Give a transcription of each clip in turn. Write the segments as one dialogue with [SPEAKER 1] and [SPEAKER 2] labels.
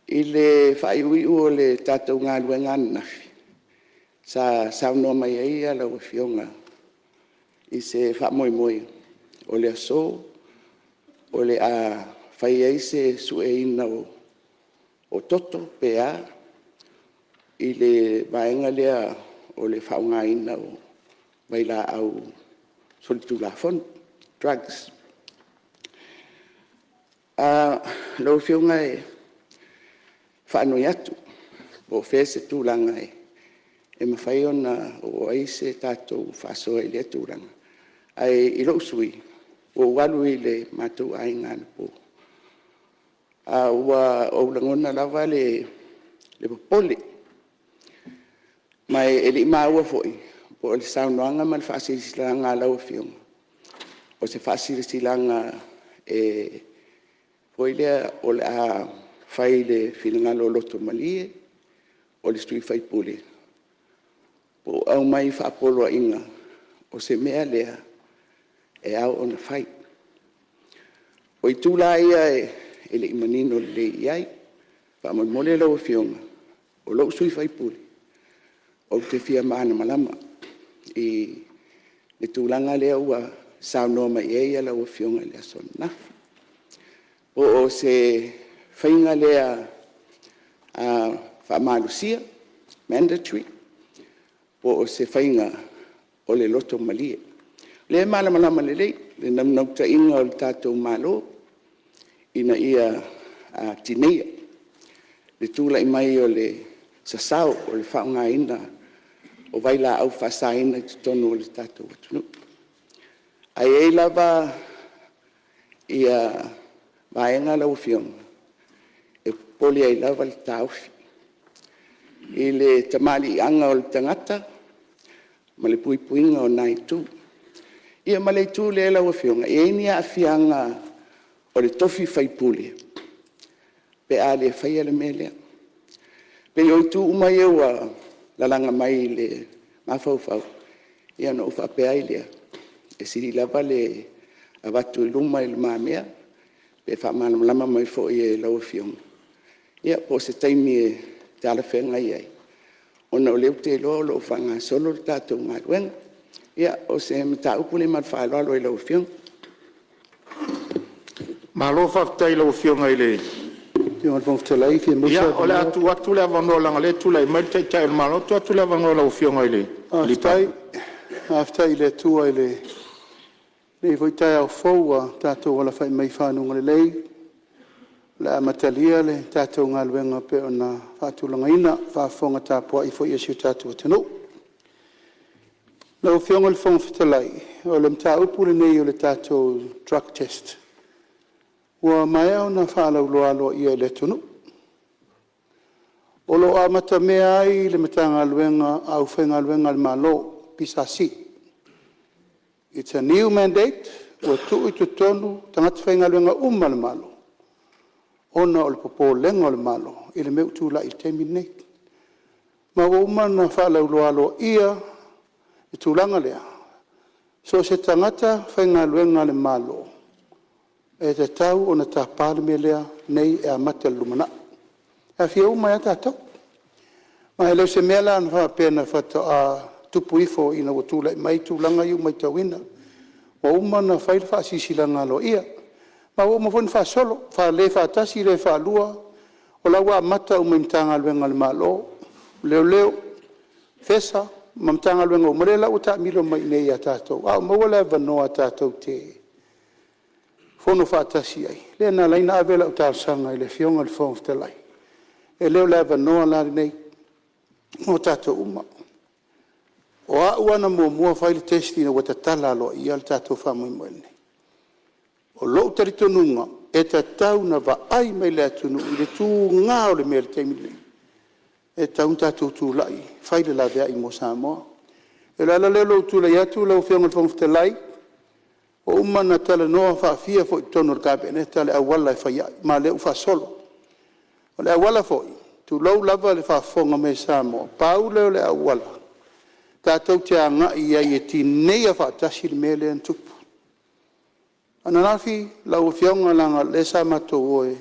[SPEAKER 1] I le faaiuiu o le tatou galuega ananafi, sa saunoa mai ai lau Afioga i se faamoemoe o le aso o le a fai ai se sueina o toto pe a i le vaega lea o le faaaogaina o vailaau solitulafono, drugs. Lau Afioga e faanoi atu po o fea se tulaga e mafai ona oo i ai se tatou faasoa i lea tulaga. Ae i lou sui usufono, ua ou alu i le matou aiga anapo, ae ua ou lagona lava le popole, ma e le i maua foi po o le saunoaga ma le faasilasilaga a lau Afioga, o se faasilasilaga foi lea o le a fai i le finagalo lotomalie o le sui usufono, po o aumai faapoloaiga o se mea lea e ao ona fai. O itu la ia e le i manino lelei i ai. Faamolemole lau Afioga, o lou sui usufono, ou te fia malamalama i le tulaga lea ua saunoa mai ai lau Afioga i le aso ananafi. Po o se faiga lea faamalosia, mandatory po o se faiga o le loto malie. O lea e malamalama lelei le naunautaiga o le tatou Malo ina ia tineia le tulai mai o le sasao o le faaaogaina o vailaau faasaina i totonu o le tatou atunuu. Ae i ai lava vaega lau Afioga e popole ai lava le taofi i le tamaliiaga o le tagata ma le puipuiga o na itu. Ia ma le itu lea lau Afioga, e i ai ni aafiaga o le tofi faipule pe a le faia le mea lea? E pei o itu uma ia ua lalaga mai i le mafaufau, ia ona ou faapea ai lea, e sili lava le avatu i lumamea pe faamalamalama mai foi e lau Afioga, ia po o se taimi e talafeagai ai, ona o lea ou te iloa o lo o faagasolo le tatou galuega. Ia, o se mataupu lea ma le faaaloalo i lau Afioga. Malo faafetai i lau Afioga i le… Ia, o le a tuu atu le avanoa leaga o lea e tulai mai le Taitai o le Malo. Tuu atu le avanoa i lau Afioga i le Palemia. Faafetai i le Atua i lenei foi taeao fou ua tatou alafai mai i fanuga lelei o le a amatalia le tatou galuega e pei ona faatulagaina, faafofoga tapuai foi a si o tatou atunuu. Lau Afioga i le Fofoga Fetalai, o le mataupu lenei o le tatou drug test, ua maea ona faalauiloa aloaia i le atunuu. O lo o amatamea ai le Matagaluega a le aufaigaluega a le Malo, PSC. It's a new mandate ua tuu i totonu tagata faigaluega uma a le Malo ona o le popolega o le Malo i le mea ua tulai i le taimi lenei. Ma ua uma ona faalauiloa aloaia le tulaga lea, so o se tagata faigaluega a le Malo, e tatau ona tapa le mea lea nei e amata i le lumanai, e aafia uma ai lava tatou. Ma e le o se mea la faapea faatoa tupu ifo ina ua tulai mai tulaga ia ua matauina. Ua uma ona fai le faasilasilaga aloaia, ma ua uma foi ona faasolo, le faatasi le faalua, o la ua amata uma i Matagaluega a le Malo, Leoleo, FESA ma Matagaluega uma, lea la ua taamilo mai i inei ia tatou, a ua maua le avanoa tatou te fono faatasi ai, lea na ala ai ona ave lau talosaga i le Afioga i le Fofoga Fetalai, e le o le avanoa la lenei mo tatou uma. O au lava na muamua fai le test ina ua tatala aloaia le tatou faamoemoe lenei. O lou talitonuga, e tatau ona vaai mai le atunuu i le tuga o le mea i le taimi lenei, e tatau ona tatou tulai e fai le laveai mo Samoa. O le ala lea o lou tulai atu lau Afioga i le Fofoga Fetalai, ua uma ona talanoa faafia foi i totonu o le Kapeneta le auala e fai ai, ma o lea ua faasolo. O le auala foi, tulou lava le faafofoga mai a Samoa, pau lea o le auala tatou te agai ai e tineia faatasi le mea lea na tupu. Ananafi lau Afioga leaga o lea sa matou o e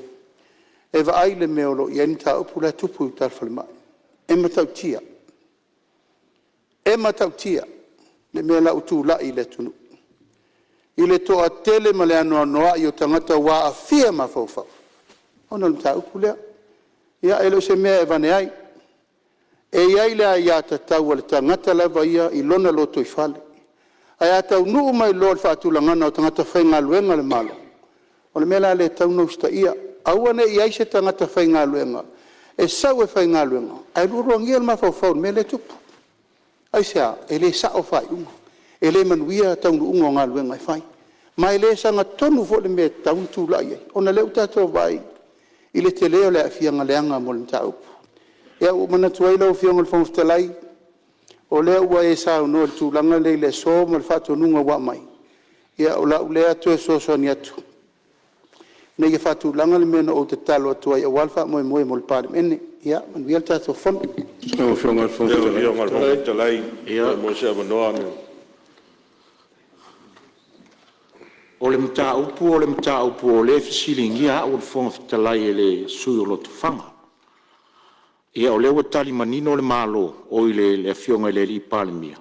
[SPEAKER 1] e vaai le mea o lo o i ai le mataupu la e tupu i uta i le falemai. E matautia, e matautia le mea la ua tulai i le atunuu i le toatele ma le anoanoai o tagata ua aafia mafaufau ona o le mataupu lea. Ia e le o se mea e avane ai. E i ai le aiatatau a le tagata lava ia i lona lotoifale, ae a taunuu mai loa i le faatulagaga o tagata faigaluega a le Malo, o le mea la lea e tatau ona usitaia, aua ne i i ai se tagata faigaluega e sau e faigaluega ae lualuagia le mafaufau i le mea lea e tupu. Aisea? E le sao faaiuga, e le manuia taunuuga o galuega e fai, ma e le sagatonu foi le mea e tatau ona tulai ai, ona o lea ua tatou vaai i le tele o le aafiaga leaga mo le mataupu. Ia ua ou manatu ai lau Afioga i le Fofoga Fetalai, o lea ua e saunoa i le tulaga lea i le aso ma le faatonuga ua aumai, ia o lau lea toe fesoasoani atu ina ia faatulaga le mea na ou tatalo atu ai aua le faamoemoe mo le Palemene. Ia manuia le tatou Fono. Lau Afioga i le Fofoga Fetalai... O le mataupu o le mataupu o lea e fesiligia au e le Fofoga Fetalai e le sui usufono o Lotofaga. Ia o lea ua tali manino le Malo, oi le Afioga i le Palemia,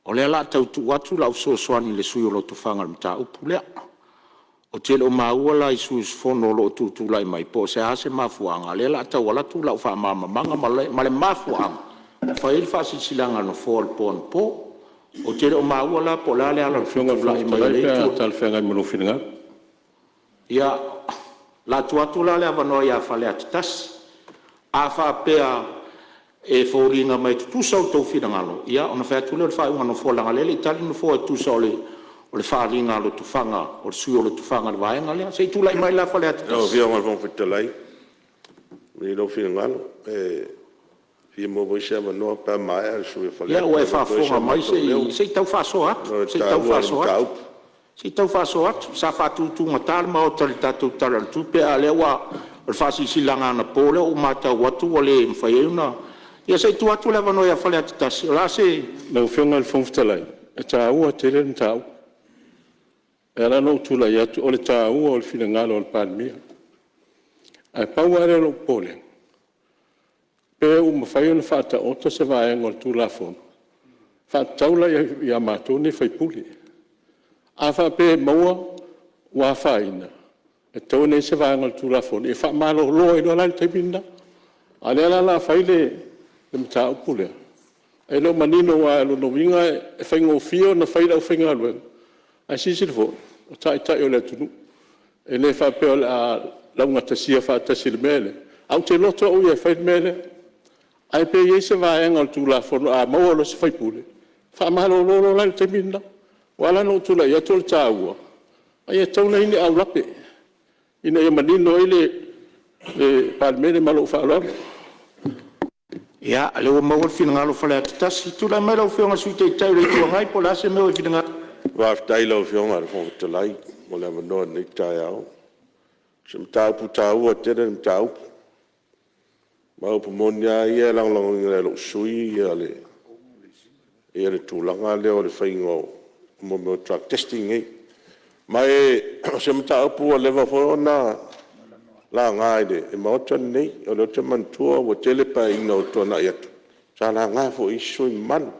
[SPEAKER 1] o lea o le a tau tuu atu lau fesoasoani i le sui usufono o Lotofaga i le mataupu lea. Ou te le o maua la i sui usufono o lo o tutulai mai po o le a se mafuaaga lea o le a tau alu atu lau faamalamalamaga ma le mafuaaga na fai ai le faasilasilaga a le Nofoa i le po anapo. Ou te le o maua la po o le a le ala o le tutulai mai o
[SPEAKER 2] lea
[SPEAKER 1] itu.
[SPEAKER 2] Lau Afioga i le Fofoga Fetalai pe a talafeagai ma lou finagalo. Ia, o le a tuu atu la le avanoa ia Faleata 1. A faapea e foliga mai e tutusa outou finagalo, ia ona fai atu lea o le faaiuga a le Nofoa leaga o lea e le i tali le Nofoa e tusa o le faaaliga a Lotofaga, o le sui usufono o Lotofaga i le vaega lea. Se i tulai mai la Faleata 1.
[SPEAKER 3] Lau Afioga i le Fofoga Fetalai, malie lou finagalo, e fia maua foi se avanoa pe a maea le sui usufono o Faleata
[SPEAKER 1] Ia, ua
[SPEAKER 3] e
[SPEAKER 1] e
[SPEAKER 3] avatu ai so
[SPEAKER 1] faafofoga mai
[SPEAKER 3] matou leo
[SPEAKER 1] se i tau faasoa atu,
[SPEAKER 3] ona o le
[SPEAKER 1] se i tau
[SPEAKER 3] taua o le
[SPEAKER 1] faasoa atu.
[SPEAKER 3] mataupu.
[SPEAKER 1] Se i tau faasoa atu. Sa faatutugata le Maota i le tatou Tala o le Tupe, a o lea ua… o le faasilasilaga anapo lea ua matau atu ua le mafai ai ona… Ia se i tuu atu le avanoa ia Faleata 1. O le a se…
[SPEAKER 2] Lau Afioga i le Fofoga Fetalai, e taua tele le mataupu. E ala ona ou tulai atu o le taua o le finagalo o le Palemia. Ae pau lava lea o lou popolega, pe ua mafai ona faataoto se vaega o le Tulafono e faatatau la ia matou nei sui usufono. A faapea e maua ua afaina, e tatau ona i ai se vaega o le Tulafono e faamalolo ai loa la i le taimi lena. A o lea la o le a fai le mataupu lea, e le o manino aua o lona uiga e faigofie ona fai e le aufaigaluega, ae silasila foi, o Taitai o le atunuu. E le faapea o le a laugatasia faatasi i le mea lea, ae ou te loto au ia e fai le mea lea. Ae pe i ai se vaega o le Tulafono a maua loa e se sui usufono, faamalolo loa la i le taimi lena. Ua ala la ona ou tulai atu o le taua, e tatau ona i ai ni aulape ina ia manino ai le Palemene. Ma lou faaaloalo.
[SPEAKER 1] Ia, o lea ua maua le finagalo o Faleata 1. Tulai mai lau Afioga i le Sui Taitai o le Itu Agai po o le a se mea ua e finagalo ai.
[SPEAKER 3] Faafetai i lau Afioga i le Fofoga Fetalai mo le avanoa i lenei taeao. O se mataupu taua tele le mataupu. Ma o upu moni lava ia e lagolagoina e lou sui usufono le tulaga lea o le faiga o mea o drug testing nei. Ma o se mataupu ua leva foi ona laga i le Maota lenei. O lea ou te manatua ua tele Paeaiga ua tuanai atu sa laga foi e isi sui usufono mamalu.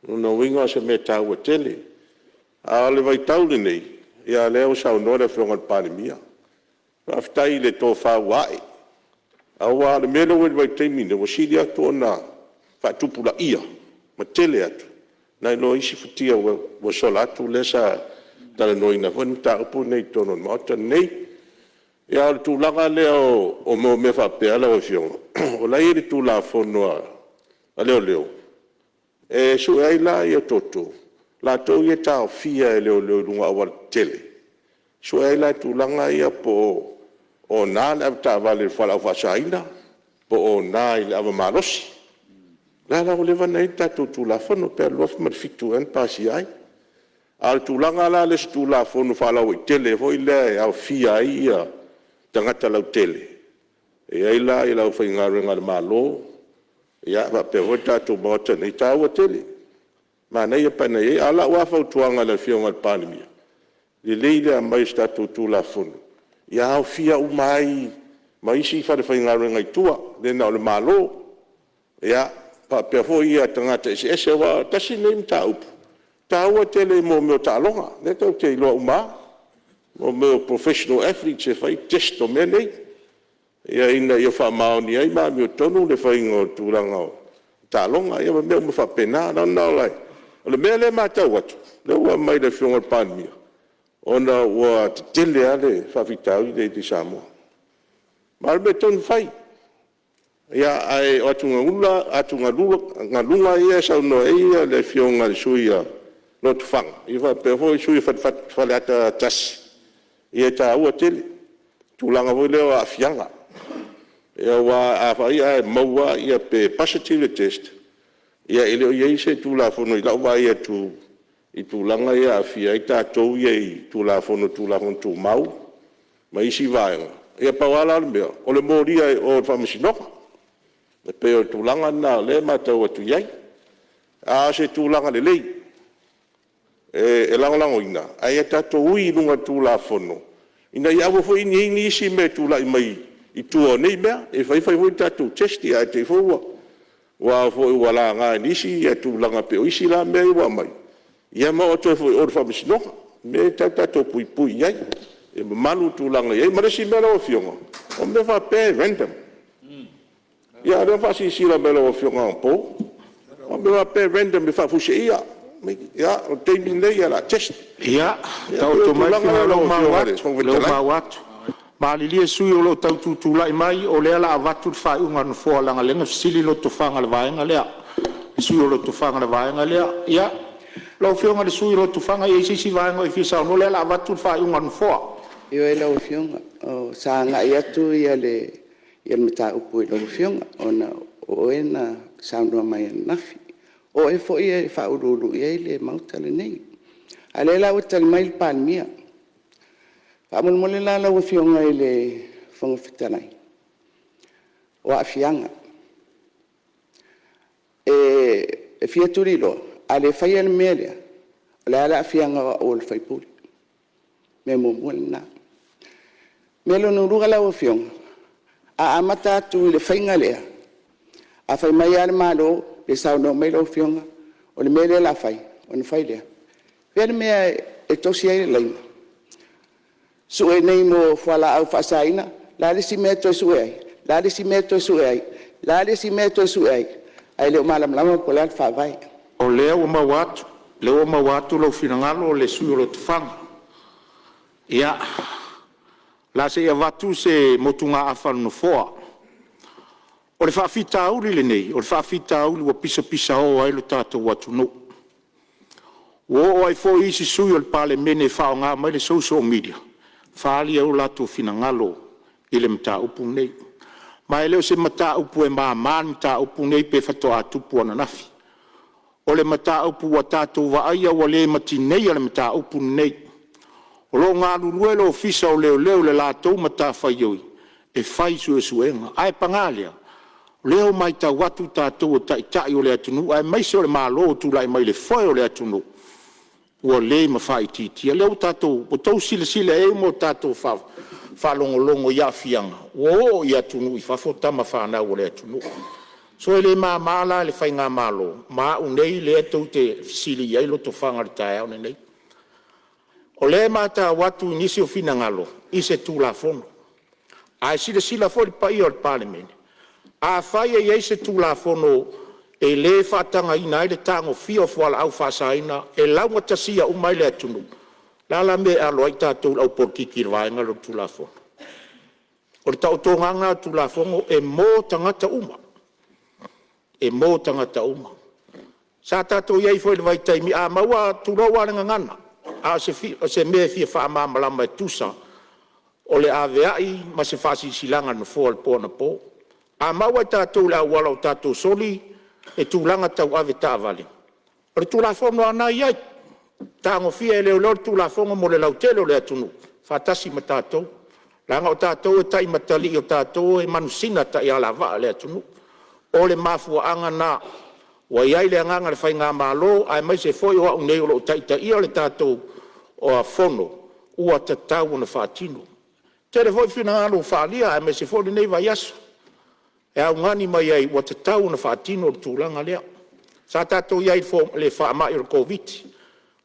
[SPEAKER 3] O lona uiga o se mea e taua tele. A o le vaitau lenei, ia o lea ua saunoa le Afioga i le Palemia, faafetai i le tofa ua ae, aua o le mea lea ua i ai i le vaitaimi lenei, ua sili atu ona faatupulaia ma tele atu nai lo isi futia ua sola atu lea sa talanoaina foi le mataupu lenei i totonu o le Maota lenei. A o le tulaga lea o mea faapea lau Afioga, o la e i ai le Tulafono a Leoleo e sue ai la toto, latou ia e taofia e leoleo i luga o aualatetele, e sue ai la tulaga ia po o ona le avetaavale i le fualaau faasaina, po o ona i le ava malosi. O lea la ua leva ona i ai le tatou Tulafono, pe o le 2007 ea na pasia ai. A o le tulaga la lea i se Tulafono faalauaitele foi lea e aofia ai tagata lautele, e i ai la le aufaigaluega a le Malo faapea foi le tatou Maota nei, e taua tele, manaia pe ana i ai. A o lau lava fautuaga i le Afioga i le Palemia, lelei le aumai o se tatou Tulafono ia aofia uma ai ma isi falefaigaluega i tua, e le na o le Malo. Ia faapea foi tagata eseese. Aua tasi lenei mataupu e taua tele i mea o taaloga, lea tatou te iloa uma lava, o mea o professional athletes e fai test o mea nei, ina ia faamaoni ai ma amiotonu le faiga o tulaga o taaloga, ia ma mea uma faapena. O le mea lea e matau atu, lea ua aumai e le Afioga i le Palemia, ona ua tetele lava le faafitauli lea i Samoa. Ma o le mea tonu fai, ae o atugaluga ia e saunoa i ai le Afioga i le sui usufono o Lotofaga faapea foi le sui usufono o Faleata 1, ia e taua tele le tulaga foi lea o aafiaga. Aua afai ae maua pe positive le test, ia e le o i ai se Tulafono i lau vaai atu i tulaga ia e aafia ai tatou ia i Tulafono o Tulafono Tumau ma isi vaega. Ia pau lava la le mea, o le molia i o i le Faamasinoga. E pei o le tulaga lena o lea e matau atu i ai. A o se tulaga lelei e lagolagoina, ae ia tatou ui i luga o le Tulafono ina ia aua foi ne i i ai nisi mea e tulai mai i tua o nei mea. E fai fai foi tatou test ae te i foi ua laga e nisi tulaga e pei o isi la mea ia ua aumai, ia ma oo atu ai foi i o i le Faamasinoga. O mea ia e tatau ona tatou puipui i ai, ia mamalu le tulaga e i ai. Ma le isi mea lau Afioga, o mea faapea e random. Ia o lea na faasilasila mai e lau Afioga anapo, o mea faapea e random e faafuiseia. Ia, o le taimi lenei o le a test. Ia
[SPEAKER 4] Ia taoto mai le finagalo o lea ua maua atu. Malilie sui usufono o lo o tau tutulai mai, o lea o le a avatu le faaiuga a le Nofoa leaga o lea na fesili Lotofaga i le vaega lea. Le sui usufono o Lotofaga i le vaega lea. Ia, lau Afioga i le sui usufono o Lotofaga, e i ai se isi vaega o e fia saunoa ai? O lea o le a avatu le faaiuga a le Nofoa.
[SPEAKER 5] Ioe lau Afioga, sa agai atu le mataupu i lau Afioga ona o oe na saunoa mai ananafi. O oe foi e faauluulu i ai le Maota lenei. A o lea la ua tali mai le Palemia. Faamolemole la lau Afioga i le Fofoga Fetalai, o aafiaga. E fia tuliloa, a le faia le mea lea, o le a le aafiaga o au o le sui usufono? Mea muamua lena. Mea lona lua lau Afioga, a amata atu i le faiga lea, a fai mai lava le Malo pe saunoa mai lau Afioga o le mea lea o le a fai, ona fai lea. O fea le mea e tosi ai le laina? Sue nei mo fualaau faasaina, o le a le isi mea e toe sue ai? O le a le isi mea e toe sue ai? O le a le isi mea e toe sue ai? Ae le o malamalama po o le a le faavae.
[SPEAKER 4] O lea ua maua atu, o lea ua maua atu lou finagalo le sui usufono o Lotofaga. Ia, o le a se i avatu se motugaafa a le Nofoa. O le faafitauli lenei, o le faafitauli ua pisapisao ai lo tatou atunuu. Ua oo ai foi isi sui usufono o le Palemene e faaaoga mai le social media e faaali ai o latou finagalo i le mataupu lenei. Ma e le o se mataupu e mama le mataupu lenei pe faatoa tupu ananafi. O le mataupu ua tatou vaaia ua le ma tineia le mataupu lenei. O lo o galulue le Ofisa o Leoleo i le latou matafaioi e fai suesuega. Ae paga lea, o lea ua matau atu tatou o taitai o le atunuu aemaise o le Malo o tulai mai i le foe o le atunuu, ua le mafaitiitia. O lea ua outou silasila i ai ma tatou faalogologo i aafiaga ua oo i atunuu i fafo tamafanau a le atunuu. So e le mama la i le faigamalo ma au nei lea tou te fesili i ai Lotofaga i le taeao lenei. O lea e matau atu i nisi o finagalo i se Tulafono. Ae silasila foi le paia o le Palemene, afai e i ai se Tulafono e le faatagaina ai le tagofia o fualaau faasaina e laugatasia uma ai le atunuu, o le a la le mea e alo ai tatou le aupolokiki i le vaega lea o le Tulafono? O le taotoga lava lena o le Tulafono e mo tagata uma, e mo tagata uma. Sa tatou i ai foi i le vaitaimi a maua, tulou lava le gagana, a o se mea e fia faamalamalama e tusa o le aveai ma se faasilasilaga a le Nofoa i le po anapo. A maua e tatou i le auala o tatou soli le tulaga tau avetaavale, o le Tulafono lava lena e i ai, e tagofia e leoleo le Tulafono mo le lautele o le atunuu faatasi ma tatou, leaga o tatou e taimatalii, o tatou e manusina taialavaa a le atunuu. O le mafuaaga lena ua i ai le agaga o le faigamalo aemaise foi o au nei o lo o taitaia le tatou Fono, ua tatau ona faatino. Tele foi finagalo ua faaalia aemaise foi o lenei vaiaso e augani mai ai ua tatau ona faatino le tulaga lea. Sa tatou i ai i le faamai o le Koviti-19,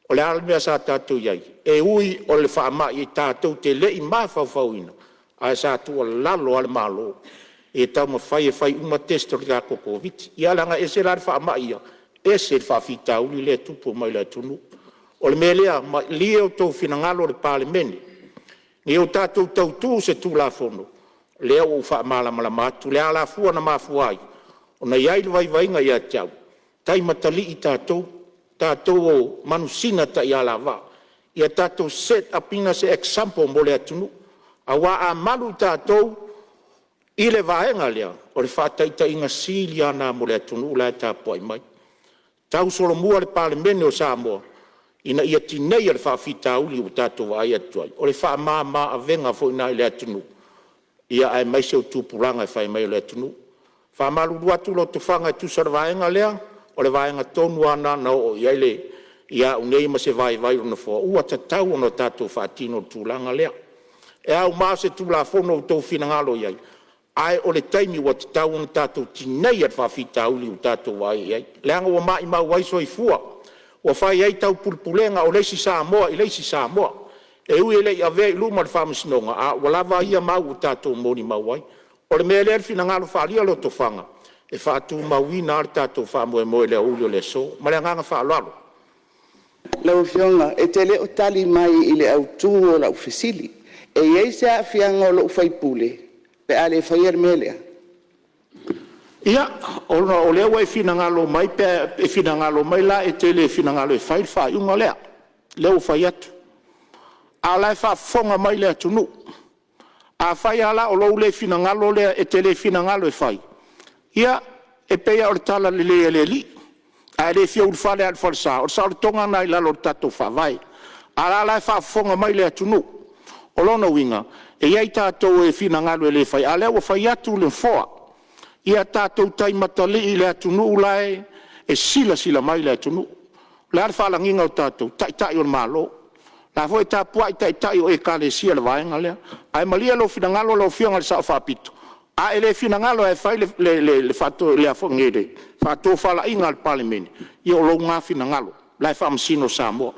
[SPEAKER 4] o le a le mea sa tatou i ai? E ui o le faamai tatou te le i mafaufauina, ae sa tuualalo lava le Malo ia taumafai e fai uma test o le tatou Koviti-19. Ia leaga e ese la le faamai ia, ese le faafitauli lea e tupu mai le atunuu. O le mea lea, malie outou finagalo le Palemene ia o tatou tautu se Tulafono lea ua ou faamalamalama atu le alafua na mafua ai ona i ai le vaivaiga ia te au, taimatalii tatou, tatou o manusina taialavaa. Ia tatou set up ina se example mo le atunuu, aua a malu tatou i le vaega lea, o le faataitaiga sili lava lena mo le atunuu la e tapuai mai. Tausolomua le Palemene o Samoa ina ia tineia le faafitauli ua tatou vaai atu ai, o le faamama-avega foi lena i le atunuu aemaise o tupulaga e fai mai o le atunuu. E faamalulu atu Lotofaga e tusa o le vaega lea, o le vaega tonu lava lena na oo i ai au nei ma se vaivai o le Nofoa, ua tatau ona tatou faatino le tulaga lea. E auma se Tulafono ua outou finagalo i ai, ae o le taimi ua tatau ona tatou tineia le faafitauli ua tatou vaai i ai, leaga ua maumau ai soifua, ua fai ai taupulepulega o le isi Samoa i le isi Samoa. E ui e le i avea i luma o le Faamasinoga, a ua lava ia mau ua tatou molimau ai. O le mea lea i le finagalo faaalia o Lotofaga, e faatumauina lava le tatou faamoemoe i le aoauli o le aso. Ma le agaga faaaloalo.
[SPEAKER 5] Lau Afioga e te le o tali mai i le autu o lau fesili. E i ai se aafiaga o lou sui usufono pe a le faia le mea lea? Ia, ona o lea ua e finagalo mai pe a e finagalo mai la e te le finagalo e fai le faaiuga lea, lea ua fai atu. A o la e faafofoga mai le atunuu. Afai lava la o lou le finagalo lea e te le finagalo e fai, ia, e pei lava o le talalelei a le Alii, a e le fia ulufale lava i le falesa, o le saolotoga lena i lalo o le tatou Faavae. A o la e faafofoga mai le atunuu. O lona uiga, e i ai tatou e finagalo e le faia, a o lea ua fai atu le Nofoa, ia tatou taimatalii i le atunuu la e silasila mai le atunuu. O le a le faalagiga o tatou? O Taitai o le Malo. O la foi e tapuai Taitai o Ekalesia i le vaega lea. Ae malie lou finagalo lau Afioga i le Sao Faapito, a e le finagalo lava e fai le faatofalaiga a le Palemene, ia o lou lena finagalo, o la e faamasino Samoa.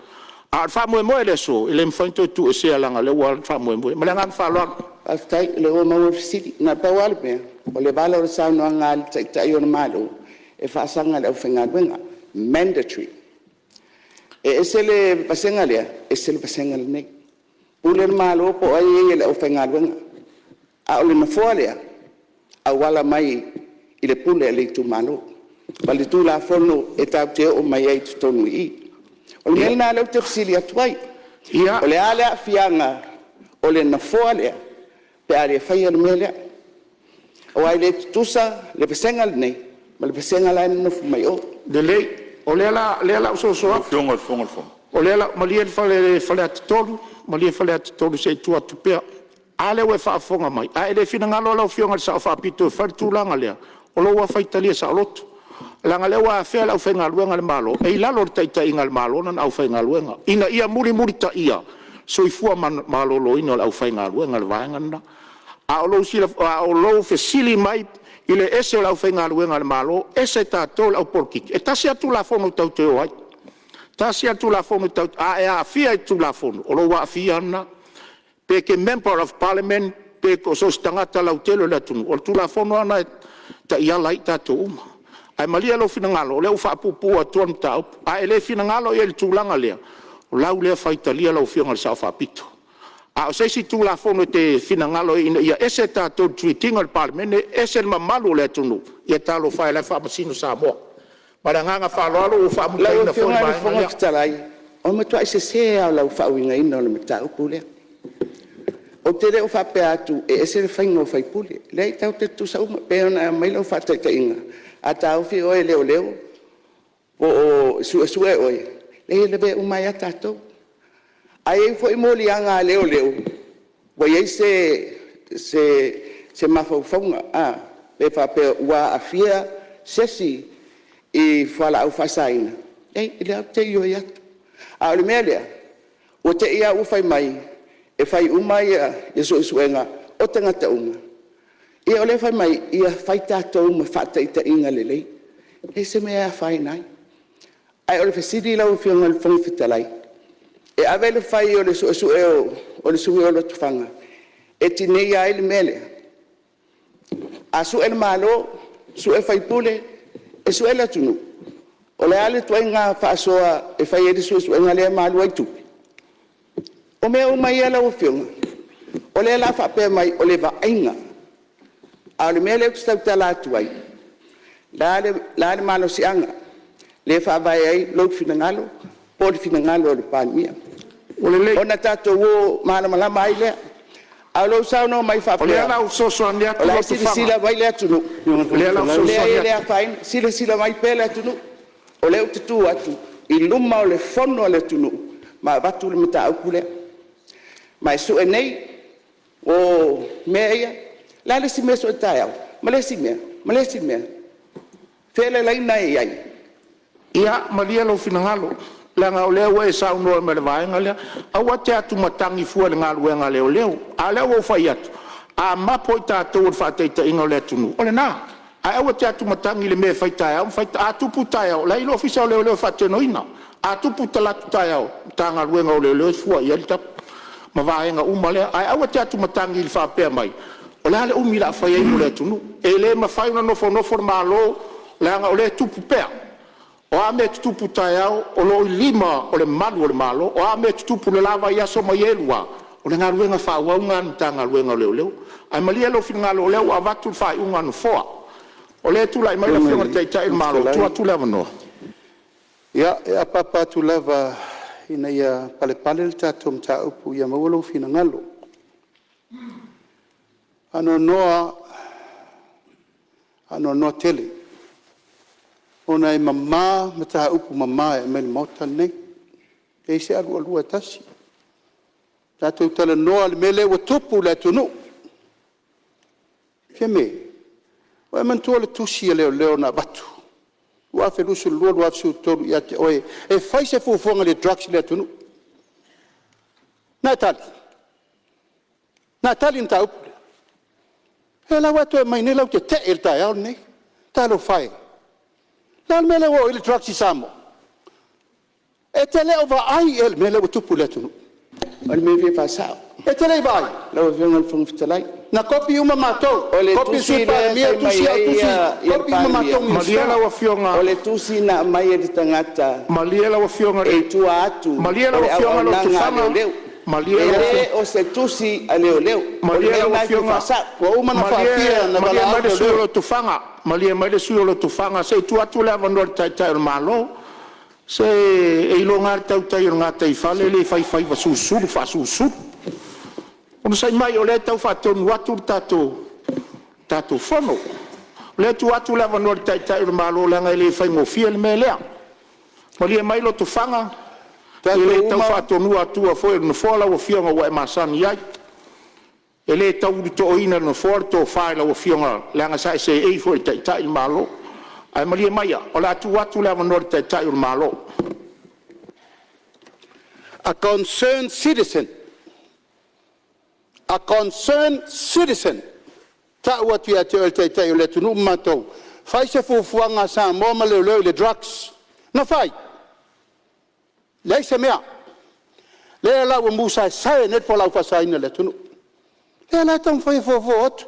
[SPEAKER 5] A o le faamoemoe i le aso, e le mafai ona toe tuuesea leaga o lea ua alu le faamoemoe. Ma le agaga faaaloalo. Faafetai o lea ua maua le fesili. Na o le pau lava le mea, o le vala o le saunoaga a le Taitai o le Malo, e faasaga i le aufaigaluega, mandatory. E ese le vasega lea, ese le vasega lenei. Pule le Malo po o ai e ia i le aufaigaluega, a o le nofoa lea, e auala mai i le pule a le itumalo ma le Tulafono e tatou te oo mai ai i totonu i i. O le mea lena o lea ou te fesili atu ai. O le a le aafiaga o le nofoa lea pe a le faia le mea lea? Aua e le tutusa le vasega lenei ma le vasega la e nonofo mai o. Lelei, o lea o le a ou soso atu. Malie Faleata 3, malie Faleata 3 se i tuu atu pea. A lea ua e faafofoga mai, a e le finagalo lau Afioga i le Sao Faapito e fai le tulaga lea, o lou lava faitalia saoloto, leaga o lea ua afea le aufaigaluega a le Malo, e i lalo o le taitaiga a le Malo lana aufaigaluega, ina ia mulimulitaia soifua maloloina o le aufaigaluega, o le vaega lena. A o lou fesili mai i le ese o le aufaigaluega a le Malo ese tatou le au polokiki, e tasi lava le Tulafono tatou te o ai. Tasi lava le Tulafono, a e aafia i le Tulafono, o lou aafia lava lena. Pe e te Member of Parliament pe so o se tagata lautele o le atunuu, o le Tulafono lava lena e taiala ai tatou uma. Ae malie lou finagalo, o lea ua faapuupuu atu le mataupu. A e le finagalo i ai i le tulaga lea, o lau lea faitalia lau Afioga i le Sao Faapito. A o se isi Tulafono e te finagalo ai ina ia ese tatou i le treat ina o le Palemene ese le mamalu o le atunuu, ia talofa e o la e faamasino Samoa. Ma le agaga faaaloalo ua faamutaina foi le Lau Afioga i le
[SPEAKER 4] vaega
[SPEAKER 5] Fofoga
[SPEAKER 4] lea.
[SPEAKER 5] Fetalai, o le matuai sese lava o lau faauigaina o le mataupu lea. Ou te le o faapea atu e ese le faiga o sui usufono. E leai tatou te tutusa uma. E pei ona e aumai lau faataitaiga, a taofi oe e leoleo po o suesue oe, leai e lavea uma ai lava tatou. Ae i ai foi moliaga a leoleo ua i ai se mafaufauga, pe faapea ua aafia se isi i fualaau faasaina, leai o lea ou te ioe atu. A o le mea lea, ua te i lava ua fai mai E fai uma suesuega o tagata uma? Ia o lea e fai mai, ia fai tatou ma faataitaiga lelei. E leai se mea e afaina ai. Ae o le fesili lau Afioga i le Fofoga Fetalai, e ave le fai o le suesue o le sui usufono o Lotofaga e tineia ai le mea lea? A sue le Malo, sue sui usufono, e sue le atunuu? O le a le ituaiga faasoa e fai ai le suesuega lea ma alu ai tupe? O mea uma ia lau Afioga, o lea o le a faapea mai o le vaaiga, a o le mea lea ou te tautala atu ai, o le a le malosiaga lea e faavae ai lou finagalo po o le finagalo o le Palemia?
[SPEAKER 4] Ua lelei.
[SPEAKER 5] Ona tatou o malamalama ai lea. A o lou saunoa mai
[SPEAKER 4] O lea
[SPEAKER 5] faapea
[SPEAKER 4] o le a ou fesoasoani
[SPEAKER 5] o
[SPEAKER 4] atu
[SPEAKER 5] la e
[SPEAKER 4] Lotofaga.
[SPEAKER 5] silasila mai le atunuu,
[SPEAKER 4] O lea o le a ou
[SPEAKER 5] e leai
[SPEAKER 4] fesoasoani
[SPEAKER 5] e le
[SPEAKER 4] atu.
[SPEAKER 5] afaina. Silasila mai pea le atunuu, o lea ou te tu atu i luma o le Fono a le atunuu ma avatu le mataupu lea. Ma e sue nei o mea ia. O le a le isi mea e sue taeao? Ma le isi mea, ma le isi mea. O fea le laina e i ai?
[SPEAKER 4] Ia malie lou finagalo leaga o lea ua e saunoa mai i le vaega lea. Aua e te atumatagi fua i le galuega a leoleo. A o lea ua ou fai atu, a mapo i tatou o le faataitaiga o le atunuu, o lena. Ae aua e te atumatagi i le mea e fai taeao ma fai… A tupu taeao, o la e i ai le Ofisa o Leoleo e faatinoina. A tupu talaatu taeao, o le Matagaluega o Leoleo e fua i ai le tapu ma vaega uma lea. Ae aua e te atumatagi i le faapea mai o le a le umi o le a fai ai mo le atunuu. E le mafai ona nofonofo le Malo leaga o lea e tupu pea. O a mea e tutupu taeao, o lo o i lima o le malu o le Malo. O a mea e tutupu i le la vaiaso ma ia e lua, o le galuega faaauau lena a le Matagaluega o Leoleo. Ae malie lou finagalo o lea ua avatu le faaiuga a le Nofoa. O lea e tulai mai le
[SPEAKER 1] Lau
[SPEAKER 4] Afioga
[SPEAKER 1] Afioga
[SPEAKER 4] i le
[SPEAKER 1] i le
[SPEAKER 4] Taitai o le
[SPEAKER 1] Fofoga
[SPEAKER 4] Malo, tuu
[SPEAKER 1] Fetalai,
[SPEAKER 4] atu le avanoa.
[SPEAKER 1] Ia, e apaapa atu lava ina ia palepale le tatou mataupu ia maua lou finagalo. E faanoanoa tele ona e mama mataupu mama e aumai i le Maota lenei, e leai se alualua e tasi. Tatou talanoa i le mea lea ua tupu i le atunuu. Fiame, ua e manatua le tusi a leoleo na avatu 2022/2023 ia te oe e fai se fuafuaga i le drugs i le atunuu? Na e tali? Na e tali i le mataupu lea? O lea la ua e toe aumai nei lau tetee i le taeao lenei. Talofa e! O le a le mea lea ua oo i ai le drugs i Samoa? E te le o vaai ea i le mea lea ua tupu i le atunuu?
[SPEAKER 5] O le mea e fia faasao.
[SPEAKER 1] E te le i vaai?
[SPEAKER 5] Lau Afioga i le Fofoga Fetalai.
[SPEAKER 1] Na kopi uma matou,
[SPEAKER 5] O le
[SPEAKER 1] kopi le
[SPEAKER 5] tusi
[SPEAKER 1] Sui
[SPEAKER 5] lea
[SPEAKER 1] Palemia,
[SPEAKER 5] e fai
[SPEAKER 1] tusi
[SPEAKER 5] mai
[SPEAKER 1] au,
[SPEAKER 5] ai le
[SPEAKER 1] tusi, kopi uma
[SPEAKER 5] Palemia,
[SPEAKER 1] matou
[SPEAKER 4] Malie
[SPEAKER 1] Minisita.
[SPEAKER 4] lau Afioga,
[SPEAKER 5] o le tusi na aumai e le tagata
[SPEAKER 4] malie lau Afioga i
[SPEAKER 5] e
[SPEAKER 4] le…
[SPEAKER 5] i tua atu
[SPEAKER 4] Malie
[SPEAKER 5] o
[SPEAKER 4] lau
[SPEAKER 5] le
[SPEAKER 4] Afioga
[SPEAKER 5] auaunaga a
[SPEAKER 4] Lotofaga,
[SPEAKER 5] leoleo.
[SPEAKER 4] malie
[SPEAKER 5] E
[SPEAKER 4] lau
[SPEAKER 5] le
[SPEAKER 4] Afioga,
[SPEAKER 5] o se tusi a leoleo. O le
[SPEAKER 4] malie
[SPEAKER 5] mea
[SPEAKER 4] lau
[SPEAKER 5] lena e fia
[SPEAKER 4] Afioga,
[SPEAKER 5] faasao.
[SPEAKER 1] Ua uma ona
[SPEAKER 4] malie,
[SPEAKER 1] faafia ona
[SPEAKER 4] malie
[SPEAKER 1] valaau
[SPEAKER 4] mai le sui usufono o
[SPEAKER 1] leoleo.
[SPEAKER 4] Lotofaga, malie mai le sui usufono o Lotofaga, se i tuu atu le avanoa i le Taitai o le Malo. Se e iloga lava le tautai o le gataifale e le fai faiva sulusulu faasulusulu. Onosai mai o lea e tau faatonu atu le tatou Fono. O lea e tuu atu le avanoa i le Taitai o le Malo leaga e le faigofie le mea lea. Malie mai Lotofaga, e
[SPEAKER 1] Tatou
[SPEAKER 4] le tau
[SPEAKER 1] uma,
[SPEAKER 4] faatonuina atua foi e le Nofoa lau Afioga ua e masani ai. E le tau ulutooina e le Nofoa le tofa i lau Afioga leaga sa e seei foi i e taitai le Malo. Ae malie maia o le a tuu atu le avanoa i le Taitai o le Malo.
[SPEAKER 1] A concern citizen, a concern citizen e tau atu ia te oe o le Taitai o le atunuu ma matou, fai se fuafuaga a Samoa ma Leoleo i le drugs. Na fai? Leai se mea. Lea la ua musaesae ai nei le fualaau faasaina i le atunuu. O lea la e taumafai e fofo atu.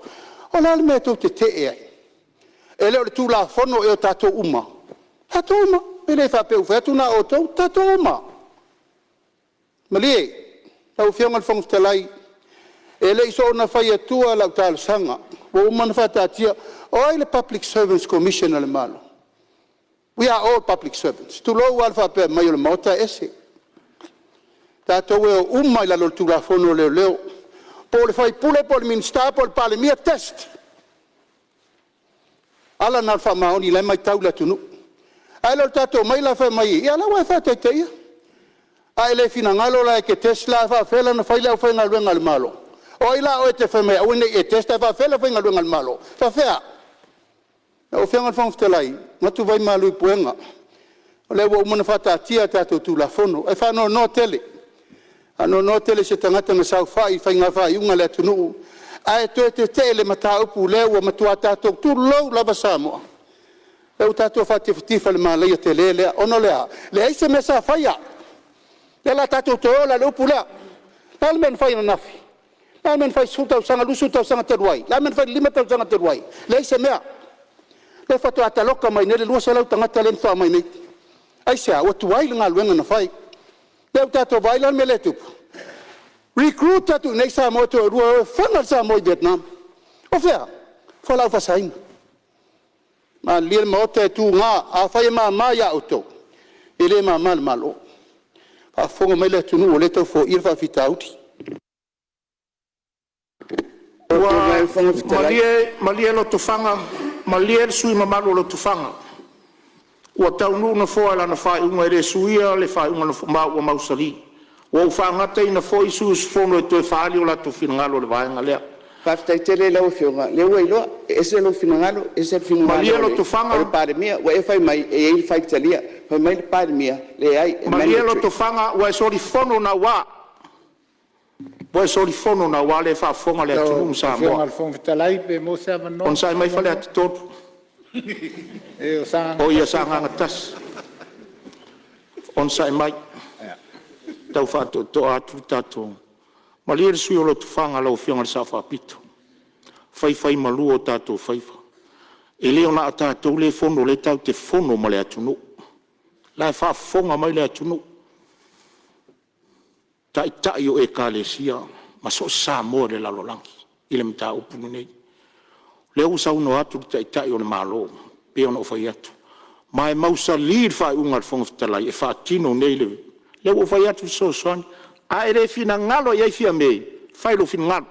[SPEAKER 1] O le a le mea tou te tetee ai? E le o le Tulafono ea o tatou uma? Tatou uma. E le faapea ua fai atu na o outou, o tatou uma. Malie lau Afioga i le Fofoga Fetalai, e le i soona fai atua lau talosaga ua uma ona faataatia. O ai le Public Servants Commission a le Malo? We are all public servants, tulou lava le faapea mai o le Maota e ese. Tatou e o uma lava i lalo o le Tulafono o Leoleo, po o le sui usufono po o le Minisita po o le Palemia, test. O ala na o le faamaoni o la e matau le atunuu. Ae le o le tatou omai la fai mai, ia o la ua e faataitaia. A e le finagalo la e te test la, e faapefea la ona fai le aufaigaluega a le Malo? O ai la oe e te fai mai e aua ne i e test ae faapefea le aufaigaluega a le Malo? E faapefea? Lau Afioga i le Fofoga Fetalai, e manatu vaimalu i puega, o lea ua uma ona faataatia a tatou Tulafono. Ae faanoanoa tele, Faanoanoa tele i se tagata na saofai i faiga faaiuga a le atunuu ae toe tetee i le mataupu lea ua matua tatou tulou lava Samoa, lea ua tatou faatifatifa i le malaia tele lea. Ona o le a? Leai se mea sa faia. O lea o le a tatou toe o la i le upu lea. O le a le mea na fai ananafi? O le a le mea na fai i le 10 tausaga, 20 tausaga talu ai? O le a le mea na fai i le 5 tausaga talu ai? Leai se mea. O lea faatoa taloka mai nei le 200 tagata lea na faatoa omai nei. Aisea? Ua tuai le galuega na fai. Lea ua tatou vaai la i le mea lea e tupu, recruit atu i inei Samoa e toalua e o e fana le Samoa i Vietnam. O fea? O fualaau faasaina. Malilie le Maota e tuga, afai e mama ia outou, e le mama i le Malo. Faafofoga mai le atunuu o lea e tau foia le faafitauli.
[SPEAKER 4] Ua malie Lotofaga, malie le sui usufono mamalu o Lotofaga, ua taunuu le Nofoa i lana faaiuga, e le suia le faaiuga a le Nofoa ma ua mausali. Ua ou faagataina foi sui usufono e toe faaali o latou finagalo i le vaega lea.
[SPEAKER 5] Faafetai tele i lau Afioga o lea ua iloa, e ese lou finagalo ese le finagalo
[SPEAKER 4] Malie
[SPEAKER 5] o le
[SPEAKER 4] Lotofaga,
[SPEAKER 5] Palemia. Ua e fai mai e i ai le faitalia, fai mai le Palemia, e leai, e
[SPEAKER 4] malie
[SPEAKER 5] mandatory.
[SPEAKER 4] Lotofaga, ua e solifono naua. Ua e solifono naua, lea e faafofoga le atunuu
[SPEAKER 6] Lau
[SPEAKER 4] ma
[SPEAKER 6] Afioga
[SPEAKER 4] Samoa.
[SPEAKER 6] i le Fofoga Fetalai pe maua se avanoa?
[SPEAKER 4] Onosai mai Faleata 3.
[SPEAKER 6] Leai o Sagaga
[SPEAKER 4] Oi ia
[SPEAKER 6] 1 e
[SPEAKER 4] Sagaga 1, onosai mai, tau faatoatoa atu le tatou… Malie le sui usufono o Lotofaga lau Afioga i le Sao Faapito, faifaimalua o tatou faiva. E le na o tatou lea e fono o lea tatou te fono ma le atunuu. O la e faafofoga mai le atunuu, Taitai o Ekalesia ma so o se Samoa i le lalolagi i le mataupu lenei. O lea ua saunoa atu le Taitai o le Malo pei ona ou fai atu, ma e mausali le faaiuga a le Fofoga Fetalai e faatino nei le… Lea ua ou fai atu e fesoasoani. A e le finagalo i ai Fiame, fai lou finagalo,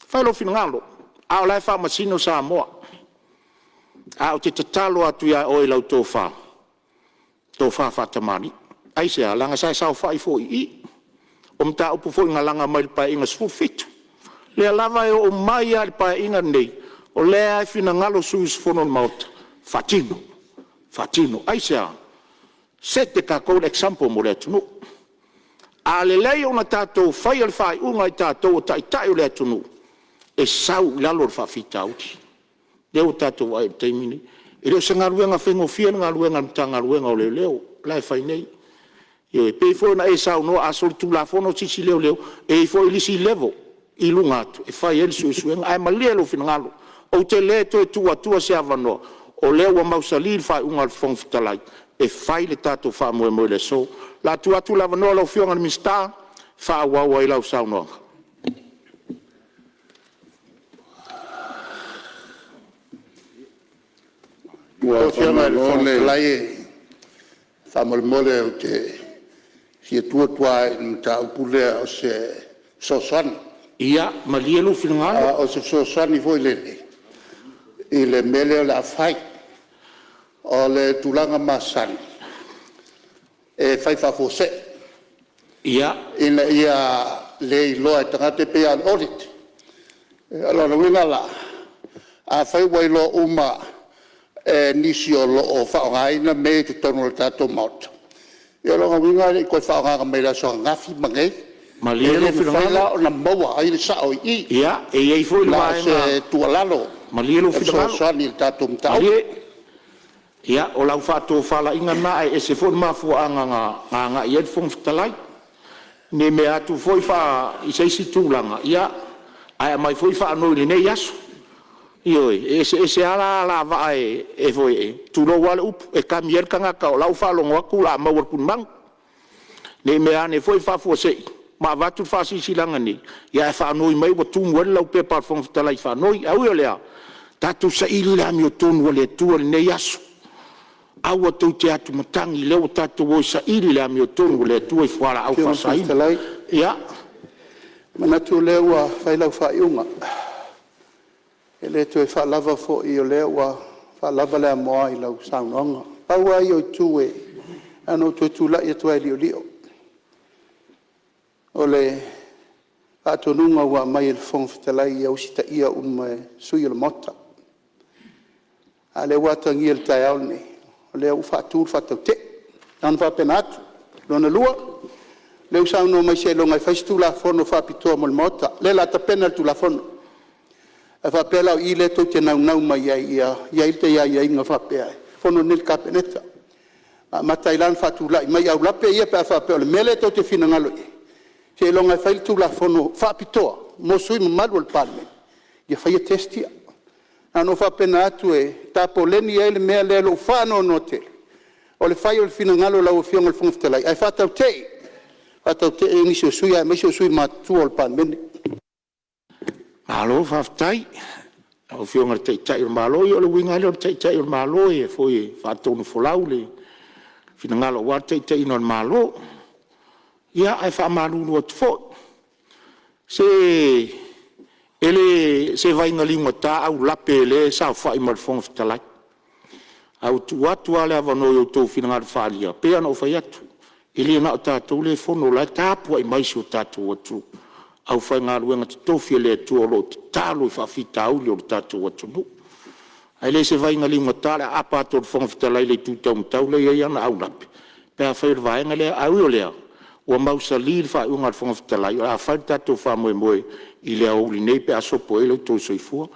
[SPEAKER 4] fai lou finagalo, a o la e faamasino Samoa. Ae ou te tatalo atu ia oe i lau tofa, tofa faatamalii. Aisea? Leaga sa e saofai foi i i, o mataupu foi na laga mai le Paeaiga XVII, lea lava e oo mai lava i le Paeaiga lenei, o lea lava e finagalo sui usufono o le Maota, faatino, faatino. Aisea? Set e tatou le example mo le atunuu. A lelei ona tatou faia le faaiuga e tatou o taitai o le atunuu, e sau i lalo le faafitauli. Lea ua tatou vaai i ai i le taimi lenei. E le o se galuega faigofie le galuega a le Matagaluega o Leoleo la e fai nei. Ioe. E pei foi ona e saunoa a solitulafono se isi leoleo, e i ai foi le isi level i luga atu e fai ai le suesuega. Ae malie lou finagalo, ou te le toe tuu atua se avanoa, o lea ua mausali le faaiuga a le Fofoga Fetalai e fai le tatou faamoemoe i le aso. O le a tuu atu le avanoa i lau Afioga i le Minisita e faaauau ai lau saunoaga.
[SPEAKER 7] Lau Afioga i le Fofoga Fetalai, faamolemole ou te fia tu atu lava i le mataupu lea o se fesoasoani.
[SPEAKER 4] Ia malie lou finagalo.
[SPEAKER 7] O se fesoasoani foi lele i le mea lea o le a fai. O le tulaga masani e fai faafuasei ina ia le iloa e tagata, e pei lava o le audit. O lona uiga la, afai ua iloa uma e nisi o lo o faaaogaina mea ia i totonu o le tatou Maota, ia o lona uiga e le i toe faaaogaina mai le aso ananafi ma nei.
[SPEAKER 4] Malie
[SPEAKER 7] E
[SPEAKER 4] lou
[SPEAKER 7] le mafai
[SPEAKER 4] finagalo.
[SPEAKER 7] la ona maua ai le sao i i.
[SPEAKER 4] Ia, e i ai foi le
[SPEAKER 7] Ma o
[SPEAKER 4] vaega.
[SPEAKER 7] se tuualalo
[SPEAKER 4] Malie lou
[SPEAKER 7] e
[SPEAKER 4] finagalo.
[SPEAKER 7] fesoasoani i le tatou mataupu.
[SPEAKER 4] Malie. Ia, o lau faatofalaiga lena ae ese foi le mafuaaga na agai i ai le Fofoga Fetalai. Ne i meaane foi i se isi tulaga, ae aumai foi faanoi i lenei aso. Ioe. E eseese lava alavaa e tulou lava le upu, e kami ai le tagata o la e ua faalogo atu o le a maua i le tulimanu. Ne i meaane foi faafuasei ma avatu le faasilasilaga nei, ae faanoi mai ua tumu ai le laupepa a le Fofoga Fetalai i faanoi. Ae ui o lea, tatou saili le amiotonu a le Atua i lenei aso. Aua tou te atumatagi, o lea ua tatou o e saili le amiotonu a le Atua i fualaau
[SPEAKER 1] Lau Afioga i le Fofoga
[SPEAKER 4] faasaina.
[SPEAKER 1] Fetalai,
[SPEAKER 4] Ia.
[SPEAKER 1] e manatu o lea ua fai lau faaiuga. E le toe faalava foi o lea ua faalava le amoa i lau saunoaga. Pau lava ia o itu na ona ou toe tulai atu lava e liolio, o le faatonuga ua aumai e le Fofoga Fetalai ia usitaia uma e sui usufono o le Maota. A o lea ua atagia i le taeao lenei, o lea ua faatu le faatautee. Na ona faapena atu. Lona lua, Lea ua saunoa mai seiloga e fai se Tulafono faapitoa mo le Maota. O lea o le a tapena le Tulafono. A faapea la o i lea tou te naunau mai ai ia i ai aiaiga faapea, e fono nei le Kapeneta, amata ai la ona faatulai mai aulape ia pe a faapea o le mea lea tou te finagalo i ai, seiloga e fai le Tulafono faapitoa mo sui usufono mamalu o le Palemene ia faia test ia. Na ona ou faapena atu e tapoleni ai le mea lea i lou faanoanoa tele, o le fai o le finagalo o lau Afioga i le Fofoga Fetalai, ae faatautee, faatautee nisi o sui usufono aemaise o sui usufono matutua o le Palemene.
[SPEAKER 4] Malo faafetai i lau Afioga i le Taitai o le Malo. Ia o le uiga lava lea o le Taitai o le Malo, o e foi e faatonufolau le finagalo aua le taitaiga o le Malo. Ia, ae faamalulu atu foi, se e le o se vaiga liugata aulape o lea e saofai ma le Fofoga Fetalai. Ae ua tuu atu lava le avanoa i outou finagalo faaalia, e pei lava ona ou fai atu, e le na o tatou lea e fono, o la e tapuai mai si o tatou atunuu, aufaigaluega totofi a le Atua o lo o tatalo i faafitauli o le tatou atunuu. Ae le o se vaiga liugata le aapa atu o le Fofoga Fetalai i le itu taumatau lea e i ai ana aulape pe afai o le vaega lea. Ae ui o lea, ua mausali le faaiuga a le Fofoga Fetalai o le a fai le tatou faamoemoe i le aoauli nei pe a sopo ai lo outou soifua.